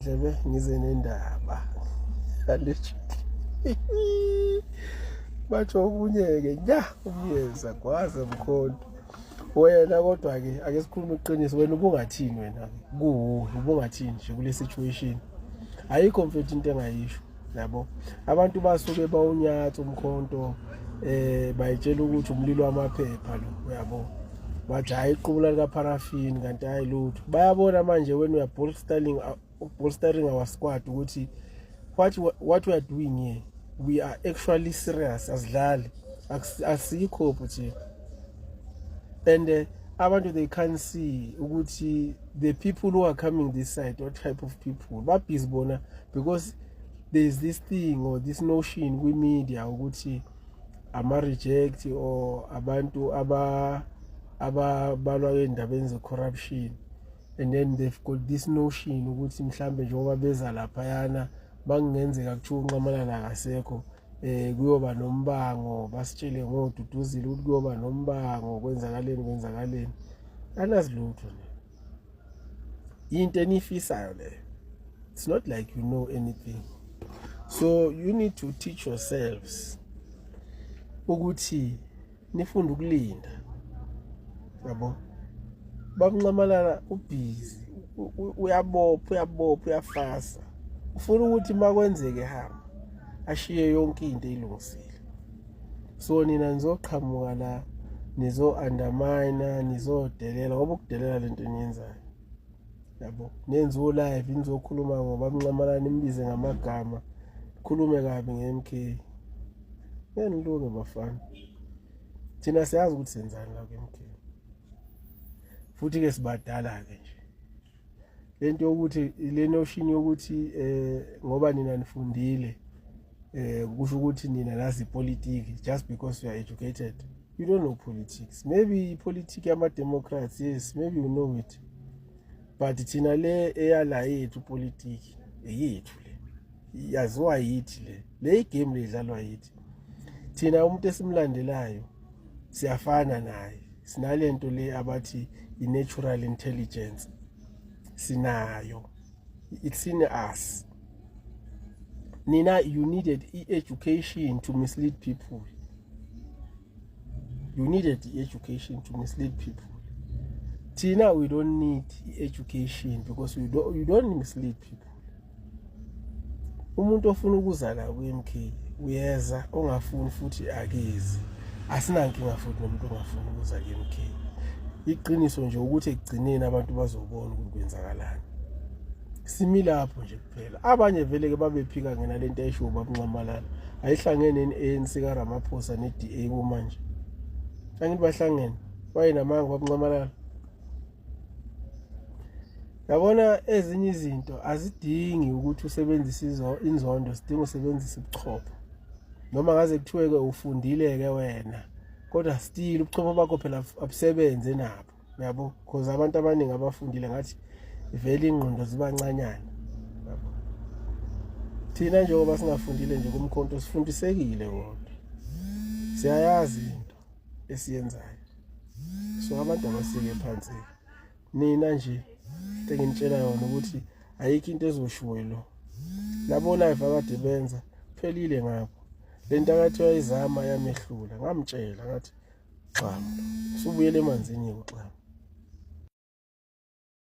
Dlebe ngize nendaba. Allegedly. Batsho okunye-ke nya umyeza gwaze mkhonto. Wena kodwa-ke ake sikhulume iqiniso, wena ubungathini wena kuwuwe, ubungathini nje kule situation? Ayikho mfethu into engayisho, yabo. Abantu basuke bawunyatha umkhonto, bayitshela ukuthi umlilo wamaphepha lo, uyabo. Bathi hayi, iqubula likaparafini, kanti hayi lutho. Bayabona manje when we are bolstering our squad ukuthi what we are doing here, we are actually serious, asidlali, asikho thina. And abantu, they can't see ukuthi the people who are coming this side, what type of people babhizi bona, because there is this thing or this notion kwi-media ukuthi ama-reject or abantu ababalwa ey'ndabeni ze-corruption, and then they've got this notion ukuthi mhlambe njengoba beza laphayana, bakungenzeka kuthiwa uNxamalala akasekho, kuyoba nombango, basitshele ngoduduzile ukuthi kuyoba nombango, kwenzakaleni, kwenzakaleni. Anazi lutho nje, into enifisayo leyo. It's not like you know anything, so you need to teach yourselves ukuthi nifunde ukulinda, yabo. BabNxamalala ubhizi, uyabopha, uyabopha, uyafasa, ufuna ukuthi makwenzeke hamba ashiye yonke into eyilungisile. So nina nizoqhamuka la, nizo-undermine, nizodelela, ngoba ukudelela lento eniyenzayo, yabo. Nenze u-live, nizokhuluma ngoba BabNxamalala, nimbize ngamagama, khulume kabi nge-MK. Ngeke nilunge bafana, thina siyazi ukuthi senzani la ku-MK. Futhi-ke sibadala-ke nje, lento yokuthi le notion yokuthi ngoba nina nifundile, kusho ukuthi nina nazi ipolitiki. Just because you are educated, you don't know politics. Maybe ipolitiki yama-Democrats, yes, maybe you know it, but thina le eyala yethu politiki eyethu, le yaziwa yithi, le igame le idlalwa yithi thina. Umuntu esimlandelayo siyafana naye, sinalento le abathi i-natural intelligence, sinayo, it's in us. Nina, you needed i-education to mislead people. You needed i-education to mislead people. Thina, we don't need i-education because we don't, you don't mislead people. Umuntu ofuna ukuza la ku-MK uyeza, ongafuni futhi akezi. Asinankinga futhi nomuntu ongafuni ukuza ku-MK. Iqiniso nje ukuthi ekugcineni abantu bazobona ukuthi kwenzakalani. Simi lapho nje kuphela. Abanye vele ke babephika ngena lento esho babuNxamalala, ayihlangene ne-ANC kaRamaphosa ne-DA kumanje. Angithi bahlangene, wayenamanga babuNxamalala. Yabona, ezinye izinto azidingi ukuthi usebenzise inzondo, sidinga usebenzise ubuchopho. Noma ngaze kuthiwe ke ufundile ke wena, kodwa still ubuchopho bakho phela abusebenze nabo, yabo, because abantu abaningi abafundile ngathi vele ingqondo zibancanyana, yabo. Thina njengoba singafundile nje kumkhonto, sifundisekile, kodwa siyayazi into esiyenzayo. So abantu abasike phansi. Nina nje, into enginitshela yona ukuthi ayikho into ezoshiwo lo labo live akade benza, phelile ngapho. Lento akathi uyayizama yamehlula. Ngamtshela ngathi, "Xamu, usubuyele emanzini." Uxamu